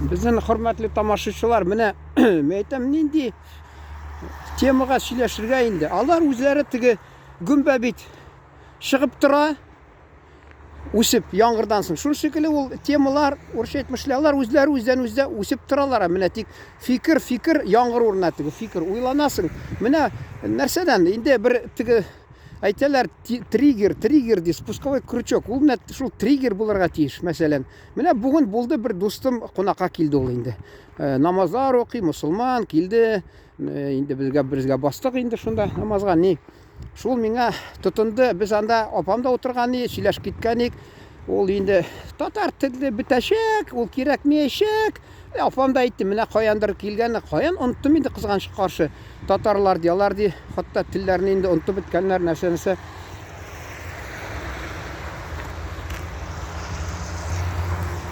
Безнең хөрмәтле тамашачылар, менә мин әйтәм, нинди темага сөйләшергә инде. Алар үзләре теге гөмбә бит чыгып тора, үсеп яңгырдан соң. Шул шикелле ул темалар, урысча әйтмешли, алар үзләре үзләрен үзе үсеп торалар. Менә тик фикер, фикер яңгыр урынына теге фикер уйланасың. Менә нәрсәдән инде бер теге әйтәләр триггер, триггер ди, спусковой крючок. Ул менә шул триггер булырга тиеш, мәсәлән. Менә бүген булды бер дустым кунакка килде ул инде. Э, намазлар укый, мусульман килде. Э, инде безгә безгә бастык инде шунда намазга. Ни? Шул миңа тотынды. Без анда апам да утырган ни, сөйләшеп киткән ик. Ул инде татар теле бетәчәк, ул кирәкмәячәк. Э, апам да әйтте, менә каяндыр килгән, каян оныттым инде кызганычка каршы. Татарлар ди, алар ди, хатта телләрне инде онытып беткәннәр, нәрсә-нәрсә.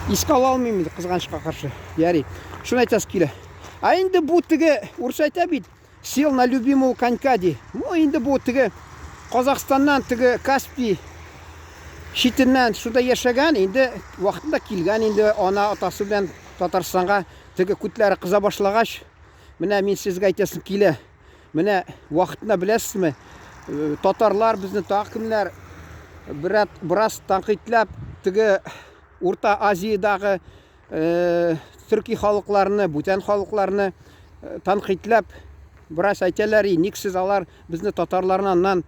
Искә ала алмыйм инде кызганычка каршы. Ярый. Шуны әйтәсе килә. Ә инде бу теге, урысча әйтә бит, сел на любимого конька ди. Ну, инде бу теге Казахстаннан теге Каспий читеннән шунда яшәгән, инде вакытында килгән инде ана атасы белән Татарстанга теге күтләре кыза башлагач, менә мин сезгә әйтәсем килә. Менә вакытында беләсезме, э, татарлар безне тагы кемнәр бераз, бераз тәнкыйтьләп теге Урта Азиядагы э, төрки халыкларны, бүтән халыкларны э, тәнкыйтьләп бераз әйтәләр, и ник сез алар безне татарларны аннан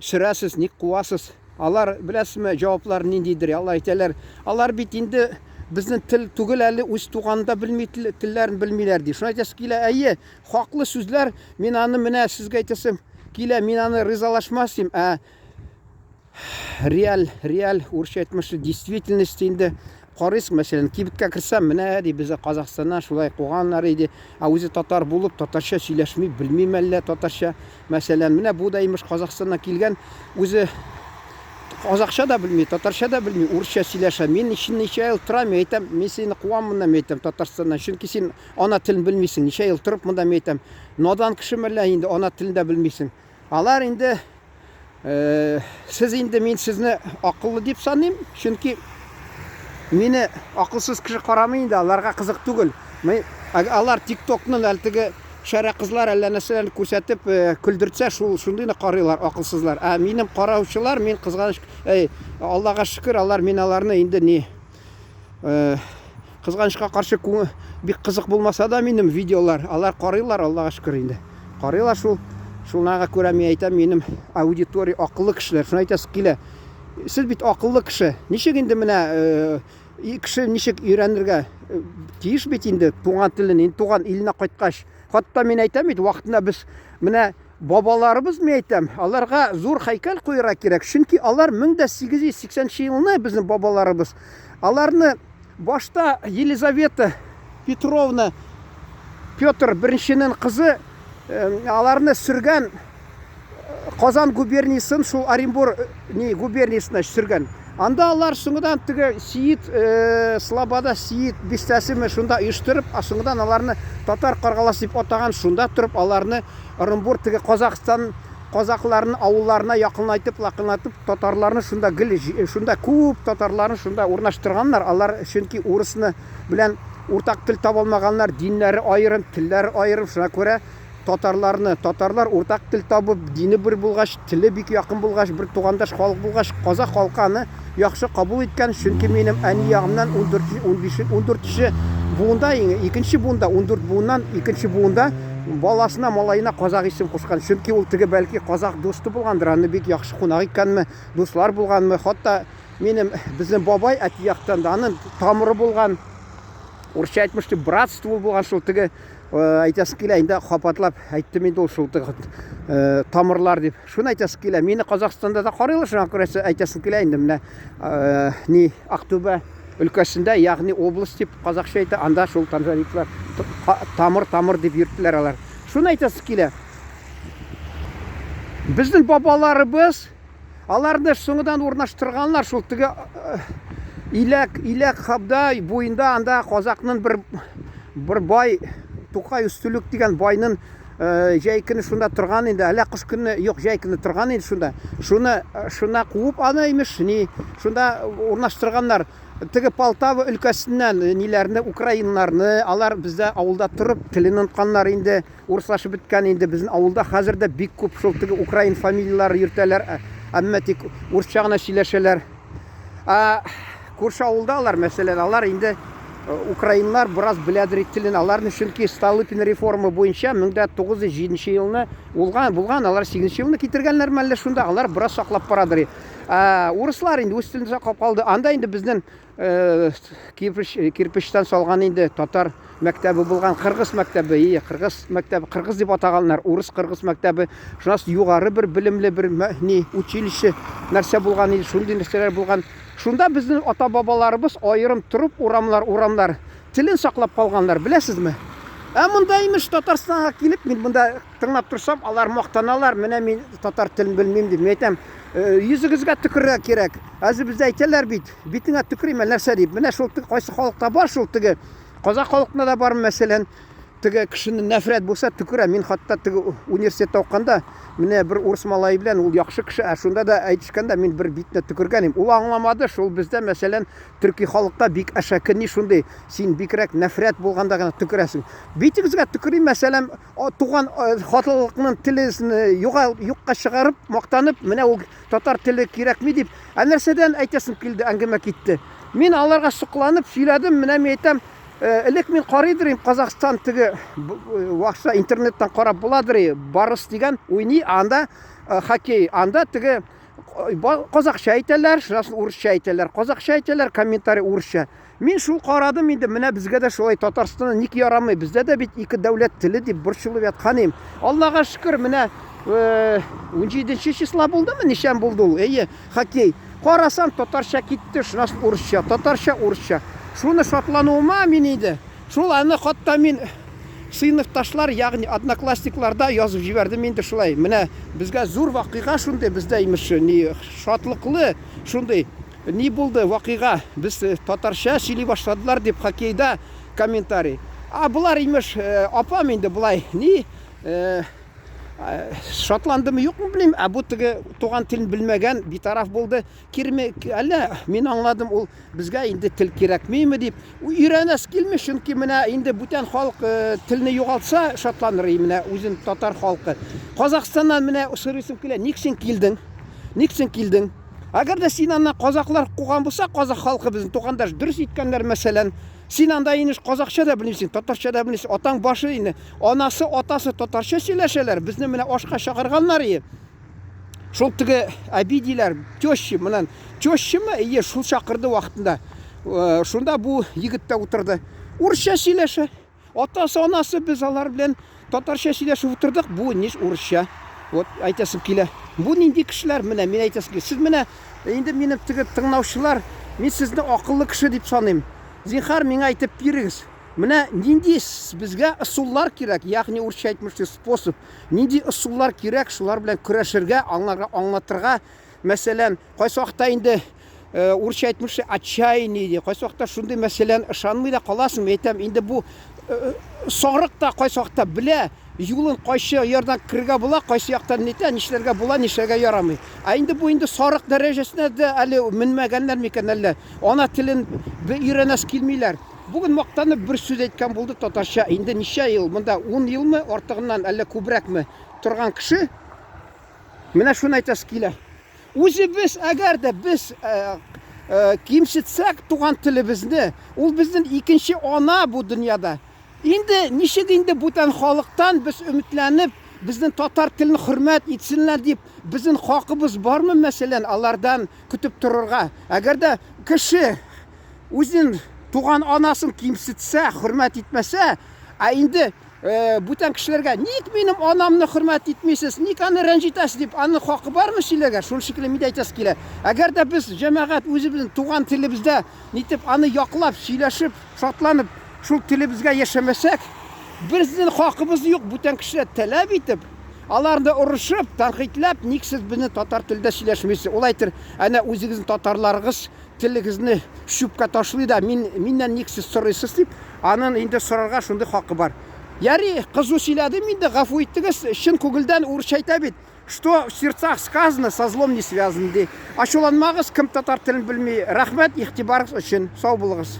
сөрәсез, ник куасыз? Алар, беләсезме, җаваплар ниндидер? Алар әйтәләр, алар бит инде безнең тел түгел әле, үз туганын да белми, телләрен белмиләр ди. Шуны әйтәсе килә, әйе, хаклы сүзләр, мин аны менә сезгә әйтәсем килә, мин аны ризалашмас дим, ә реаль, реаль, урысча әйтмешли, действительность инде карыйсың, мәсәлән, кибеткә керсәм, менә ди, безне Казахстаннан шулай куганнар иде, ә үзе татар булып, татарча сөйләшми, белми мәллә татарча, мәсәлән, менә бу да имеш Казахстаннан килгән, үзе казахча да белми, татарча да белми, урысча сөйләшә. Мин ничә ничә ел торам, мин әйтәм, мин сине куам моннан, мин әйтәм, Татарстаннан, чөнки син ана телен белмисең, ничә ел торып монда, мин әйтәм, надан кеше мәллә инде ана телен дә белмисең. Алар инде э, сез инде мин сезне акыллы дип саныйм, чөнки мине акылсыз кеше карамый инде, аларга кызык түгел. Алар ТикТокның әле теге шәрә кызлар әллә нәрсәләрне күрсәтеп э, көлдертсә, шул шундыйны карыйлар акылсызлар. Ә минем караучылар, мин кызганыч, әй, Аллага шөкер, алар мин аларны инде ни Э, кызганычка каршы бик кызык булмаса да минем видеолар, алар карыйлар, Аллага шөкер инде. Карыйлар шул. Шуңа күрә мин әйтәм, минем аудитория акыллы кешеләр. Шуны әйтәсе килә. Сез бит акыллы кеше. Ничек инде менә э, кеше ничек өйрәнергә э, тиеш бит инде туган телен, инде туган иленә кайткач. Хатта мин әйтәм бит, вакытында без менә Бабаларыбыз, мин әйтәм, аларга зур һәйкәл куярга кирәк, чөнки алар 1880 елны безнең бабаларыбыз, аларны башта Елизавета Петровна, Петр I-нең кызы, аларны сөргән Казан губерниясен шул Оренбур ни губерниясенә сөргән. Анда алар соңыдан теге Сиит, э, Слобода Сиит бистәсеме шунда оештырып, а соңыдан аларны татар каргаласы дип атаган, шунда торып аларны Ырынбур теге Казахстан казакъларын авылларына якынайтып, лакынайтып татарларны шунда гел шунда күп татарларны шунда урнаштырганнар. Алар чөнки урысны белән уртак тел таба алмаганнар, диннәре аерым, телләре аерым, шуңа күрә татарларны, татарлар уртак тел табып, дине бер булгач, теле бик якын булгач, бер тугандаш халык булгач, казах халкы аны яхшы кабул иткән, чөнки минем әни ягымнан 14, 15, 14 буында, икенче буында, 14 буыннан икенче буында баласына, малаена казах исем кушкан. Чөнки ул теге бәлки казах дусты булгандыр, аны бик яхшы кунак иткәнме, дуслар булганмы, хатта минем безнең бабай әти яктан да аның тамыры булган, урысча әйтмешли, братство булган шул теге әйтәсе килә инде хапатлап әйттем инде ул шул теге тамырлар дип. Шуны әйтәсе килә. Мине Казахстанда да карыйлар, шуңа күрә әйтәсем килә инде менә ни Актүбә өлкәсендә, ягъни область дип казахча әйтә, анда шул танзанитлар тамыр тамыр дип йөрттеләр алар. Шуны әйтәсе килә. Безнең бабаларыбыз аларны соңыдан урнаштырганнар шул теге Иләк, Иләк Хабда буенда анда казакның бер бер бай Тукай Өстүлек дигән байның җәй көне шунда торган инде, әллә кыш көне, юк, җәй көне торган инде шунда. Шуны шуна куып аны имеш, ни, шунда урнаштырганнар. теге Полтава өлкәсеннән ниләрне, украиннарны, алар бездә авылда торып, телен онытканнар инде, урыслашып беткән инде. Безнең авылда хәзер дә бик күп шул теге украин фамилияләре йөртәләр, әмма тик урысча гына сөйләшәләр. Ә күрше авылда алар, мәсәлән, алар инде украиннар бераз беләдер телен. Аларны чөнки Столыпин реформа буенча 1907 елны улган, булган, алар 8 елны китергәннәр мәллә шунда, алар бераз саклап барадыр. Ә урыслар инде үз телен саклап калды. Анда инде безнең кирпеч, кирпечтән салган инде татар мәктәбе булган, кыргыз мәктәбе, и, кыргыз мәктәбе, кыргыз дип атаганнар, урыс кыргыз мәктәбе. Шуннан соң югары бер белемле бер ни училище нәрсә булган инде, шундый нәрсәләр булган. Шунда безнең ата-бабаларыбыз аерым торып урамлар, урамнар телен саклап калганнар, беләсезме? Ә монда имеш Татарстанга килеп, мин монда тыңлап торсам, алар мактаналар, менә мин татар телен белмим дип. Мин әйтәм, йөзегезгә төкерергә кирәк. Әзе бездә әйтәләр бит, битеңә төкерим, нәрсә дип. Менә шул кайсы халыкта бар шул теге. Казак халкында да бар, мәсәлән, теге кешене нәфрәт булса төкерә. Мин хатта теге университетта укыганда, менә бер урыс малае белән, ул яхшы кеше, ә шунда да әйтешкәндә мин бер битенә төкергән идем. Ул аңламады, шул бездә, мәсәлән, төрки халыкта бик әшәке ни шундый, син бигрәк нәфрәт булганда гына төкерәсең. Битегезгә төкерим, мәсәлән, туган халыкның телен юкка чыгарып, мактанып, менә ул татар теле кирәкми дип. Ә нәрсәдән әйтәсем килде, әңгәмә китте. Мин аларга сокланып сөйләдем, менә мин әйтәм, элек мин карыйдыр идем, Казахстан теге вакытта интернеттан карап буладыр, Барыс дигән уйный, анда хоккей, анда теге казахча әйтәләр, шуннан соң урысча әйтәләр, казахча әйтәләр, комментарий урысча. Мин шул карадым инде, менә безгә дә шулай Татарстанда ник ярамый, бездә дә бит ике дәүләт теле дип борчылып яткан идем. Аллага шөкер, менә 17 числа булдымы, ничәм булды ул? Әйе, хоккей. Карасам, татарча китте, шуннан соң урысча, татарча, урысча. Шуны шатлануыма мин инде, шул аны хатта мин сыйныфташлар, ягъни одноклассникларда язып җибәрдем инде шулай. Менә безгә зур вакыйга шундый, бездә имеш, ни шатлыклы шундый ни булды вакыйга. Без татарча сөйли башладылар дип хоккейда комментарий. А болар имеш, апам инде болай ни шатландымы юкмы белмим, ә бу теге туган телен белмәгән битараф булды. Кирме, әллә мин аңладым, ул безгә инде тел кирәкмиме дип. Өйрәнәс килми, чөнки менә инде бүтән халык телне югалтса, шатланыр менә үзен татар халкы. Казахстаннан менә сорыйсым килә, ник син килдең? Ник син килдең? Әгәр дә син аннан казаклар куган булса, казах халкы безнең тугандаш, дөрес иткәннәр, мәсәлән, син анда инеш казахча да белмисең, татарча да белмисең, атаң башы инде, анасы, атасы татарча сөйләшәләр, безне менә ашка чакырганнар ие. Шул теге әби диләр, теща, менә тещамы, ие, шул чакырды вакытында. Шунда бу егет тә утырды. Урысча сөйләшә. Атасы, анасы, без алар белән татарча сөйләшеп утырдык, бу ниш урысча. Вот әйтәсем килә. Бу нинди кешеләр менә, мин әйтәсем килә. Сез менә инде минем теге тыңлаучылар, мин сезне акыллы кеше дип саныйм. Зинһар, миңа әйтеп бирегез. Менә нинди безгә ысуллар кирәк, ягъни урысча әйтмешли способ. Нинди ысуллар кирәк шулар белән көрәшергә, аңларга, аңлатырга. Мәсәлән, кайсы вакытта инде урысча әйтмешли отчаяние ди. Кайсы вакытта шундый мәсәлән ышанмый да каласың. Мин әйтәм, инде бу сарык та кайсы вакытта белә, юлын кайсы ярдан керергә була, кайсы яктан нитә, нишләргә була, нишләргә ярамый. Ә инде бу инде сарык дәрәҗәсенә дә әле менмәгәннәр микән әллә? Ана телен өйрәнәс килмиләр. Бүген мактанып бер сүз әйткән булды татарча. Инде ничә ел, монда 10 елмы, артыгыннан әллә күбрәкме торган кеше. Менә шуны әйтәсе килә. Үзебез, әгәр дә без кимсетсәк туган телебезне, ул безнең икенче ана бу дөньяда. Инде ничек инде бүтән халыктан без өметләнеп, безнең татар телен хөрмәт итсеннәр дип, безнең хакыбыз бармы, мәсәлән, алардан көтеп торырга? Әгәр дә кеше үзенең туган анасын кимсетсә, хөрмәт итмәсә, ә инде бүтән кешеләргә ник минем анамны хөрмәт итмисез, ник аны рәнҗитәсез дип, аның хакы бармы сөйләргә? Шул шикелле мин дә әйтәсе килә. Әгәр дә без җәмәгать үзебезнең туган телебездә нитеп аны яклап, сөйләшеп, шатланып шул телебезгә яшәмәсәк, безнең хакыбыз юк бүтән кешеләр таләп итеп, аларны орышып, тәнкыйтьләп, ник сез безнең татар телендә сөйләшмисез? Ул әйтер, әнә үзегезнең татарларыгыз телегезне чүпкә ташлый да, мин, миннән ник сез сорыйсыз дип, анын инде сорарга шундый хакы бар. Яри, кызу сөйләдем инде, гафу иттегез, чын күңелдән урысча әйтә бит. Что в сердцах сказано, со злом не связано, ди. Ачуланмагыз, кем татар телен белми. Рәхмәт игътибарыгыз өчен. Сау булыгыз.